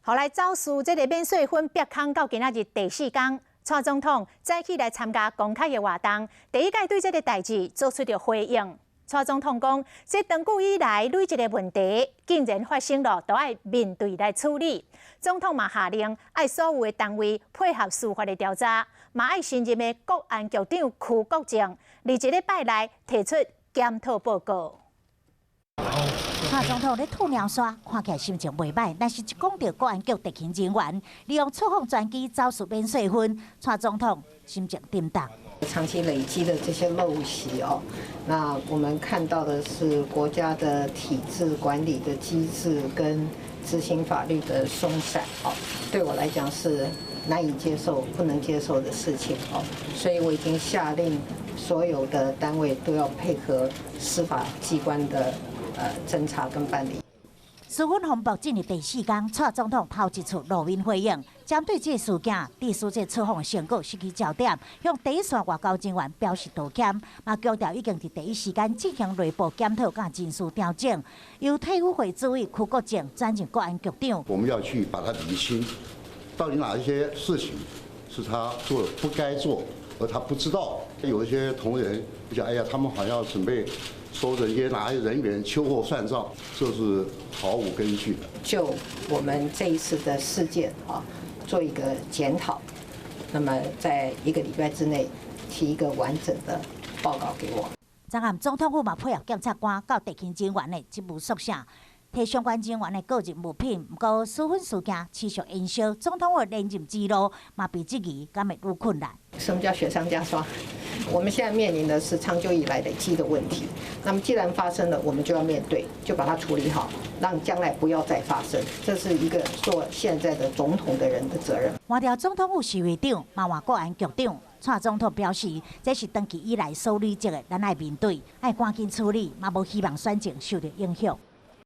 予來走私這个免稅粉煏空到今仔日第四工，蔡總統早起來參加公開的活動，第一擺對這个代誌做出著回應。蔡總統講，這長久以來累積的問題，既然發生了，都愛面對來處理。總統嘛下令，愛所有的單位配合司法的調查，嘛愛新任的國安局長邱國正，2禮拜內提出檢討報告。蔡總統咧吐貓沙，看起來心情袂䆀，但是一講著國安局特勤人員利用出訪專機走私免稅粉，蔡總統心情沉重。長期累積的這些陋習哦，那我們看到的是國家的體制管理的機制跟執行法律的鬆散哦，對我來講是難以接受、不能接受的事情哦，所以我已經下令所有的單位都要配合司法機關的偵查跟辦理。私粉風暴進入第四工，蔡總統頭一次露面回應，針對這个事件，致使這出訪成果失去焦點，向第一線外交人員表示道歉，嘛強調已經佇第一時間進行內部檢討佮人事調整，由退輔會主委邱國正轉任國安局長。我們要去把它釐清，到底哪一些事情是他做的不該做，而他不知道。有一些同仁講，哎呀，他們好像準備收這些哪些人員秋後算賬，這是毫無根據的。就我們這一次的事件啊，做一個檢討，那麼在一個禮拜之內提一個完整的報告給我。昨暗總統府嘛配合檢察官到地勤人員的職務宿舍，提相關人員的個人物品。毋過私粉事件持續延燒，總統府連任之路嘛被質疑，敢會愈困難？什麼叫雪上加霜？我們現在面臨的是長久以來累積的問題。那麼既然發生了，我們就要面對，就把它處理好，讓將來不要再發生。這是一個做現在的總統的人的責任。換掉總統府侍衛長，嘛換國安局長。蔡總統表示，這是長期以來所累積的，咱愛面對，愛趕緊處理，嘛無希望選情受著影響。